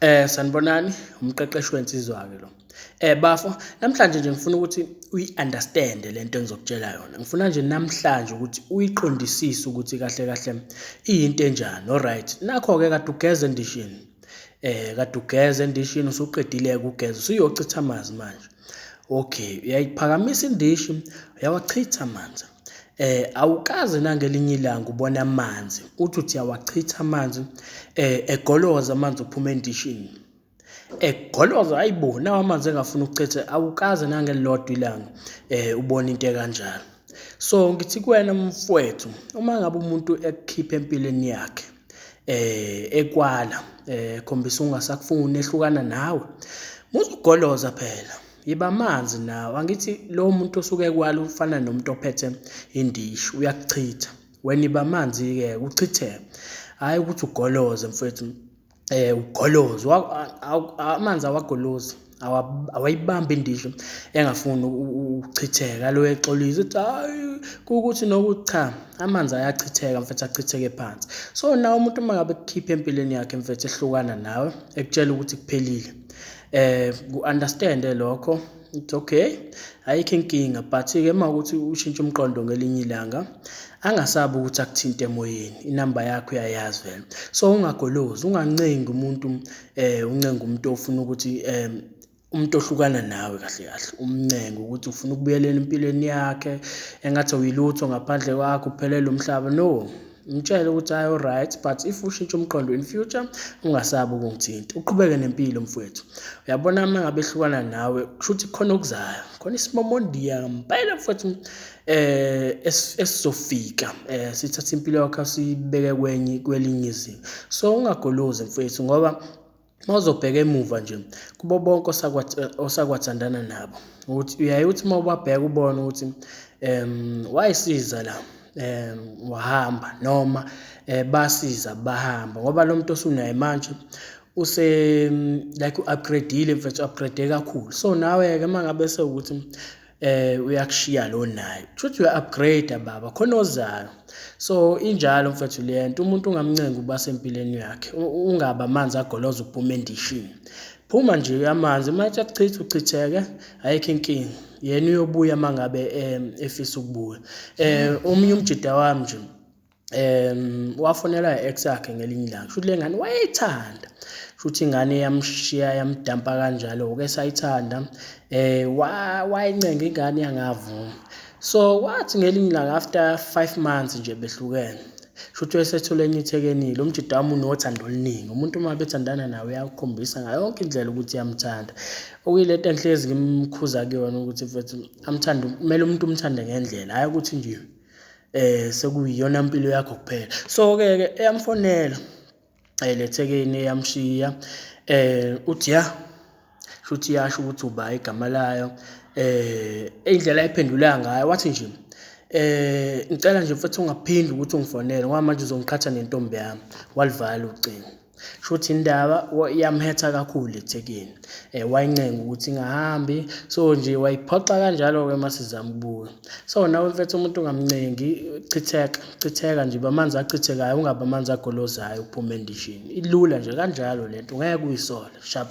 Sanibonani, umqeqeshi wensizwa-ke lo. Bafo, namhlanje nje ngifuna ukuthi uyi-understand-e le nto engizokutshela yona. Ngifuna nje namhlanje ukuthi uyiqondisise ukuthi kahle kahle iyinto enjani, alright. Nakho-ke kade ugeza endishini, kade ugeza endishini usuqedile-ke ukugeza usuyochitha amanzi manje. Okay, uyayiphakamisa indishi, uyawachitha amanzi. Awukaze nangelinye ilanga ubone amanzi uthi uthi uyawachitha amanzi egoloza amanzi uphuma endishini. Egoloza hayi bo nawa amanzi engafuni ukuchitha awukaze nangelilodwa ilanga ubone into ekanjalo. So ngithi kuwena mfwethu uma ngabe umuntu ekukhipha empilweni yakhe ekwala ekhombisa ungasakufuni ehlukana nawe muzugoloza phela. Yiba amanzi nawe angithi lowo muntu osuke ekwala ufana nomuntu ophethe indishi uyakuchitha wena iba amanzi-ke uchitheke hhayi ukuthi ugoloze mfethu ugoloze amanzi awagolozi awayibambi indishi engafuni ukuchitheka lo exolisa uthi hhayi kuwukuthi nokuthi cha amanzi ayachitheka mfethu achitheke phansi so nawe umuntu uma ngabe ekukhipha empilweni yakhe mfethu ehlukana nawe ekutshela ukuthi kuphelile Ku-understand-e lokho it's okay, ayikho inkinga but-ke uma kuwukuthi ushintshe umqondo ngelinye ilanga, angasabi ukuthi akuthinte emoyeni, inamba yakho uyayazi vele. So, ungagolozi, ungancengi umuntu uncenge umuntu ofuna ukuthi umuntu ohlukana nawe kahle kahle, umncenge ukuthi ufuna ukubuyela empilweni yakhe engathi awuyilutho ngaphandle kwakhe uphelelwe umhlaba, no. Ngitshele ukuthi hhayi alright but if ushintsha umqondo in future ungasabi ukungithinta uqhubeke nempilo mfwethu. Uyabona uma ngabe ehlukana nawe kusho ukuthi khona okuzayo khona isimomondiya ngempela mfwethu esizofika sithathe impilo yakho siyibeke kwenye kwelinye izinga. So ungagolozi mfwethu ngoba Uma uzobheka emuva nje kubo bonke osakwathandana nabo ukuthi uyaye uthi uma ubabheka ubone ukuthi wayesiza la wahamba noma basiza bahamba ngoba lo muntu osunaye manje use like u-upgrade-ile mfethu u-upgrade kakhulu. So nawe-ke uma ngabe sewukuthi uyakushiya lo naye kushuthi uya-upgrade baba khona ozayo. So injalo mfethu le nto umuntu ungamncengi ukuba sempilweni yakhe ungabi amanzi agoloza ukuphuma endishini. Phuma nje amanzi uma ethi akuchitha uchitheke ayikho inkinga yena uyobuya uma ngabe efisa ukubuya. Omunye umjida wami nje wafonelwa i-ex yakhe ngelinye ilanga kushuthi le ngane wayeyithanda kushuthi ingane yamshiya yamdampa kanjalo-ke esayithanda wayincenga ingane yangavuma. So wathi ngelinye ilanga after 5 months nje behlukene shuthi wayesethole enye ithekenile umjida wami unothando oluningi umuntu uma bethandana nawe uyakukhombisa ngayo yonke indlela ukuthi uyamthanda okuyilento engihlezi ngimkhuza kuyona ukuthi mfethu amthande kumele umuntu umthande ngendlela hhayi ukuthi nje sekuyiyona mpilo yakho kuphela. So-ke ke eyamfonela le thekeni eyamshiya uthi ya shuthi iyasho ukuthi uba igama layo indlela ayiphendula ngayo wathi nje ngicela nje mfethu ungaphindi ukuthi ungifonele ngoba manje uzongiqhatha nentombi yami walivala ucingo. Shuthi indaba iyamhetha kakhulu ethekeni wayincenga ukuthi ingahambi so nje wayiphoxa kanjalo-ke uma sizama ukubuka. So nawe mfethu umuntu ungamncengi chitheka chitheka nje amanzi achithekayo ungabi amanzi agolozayo ukuphuma endishini ilula nje kanjalo lento ngeke uyisole sharp.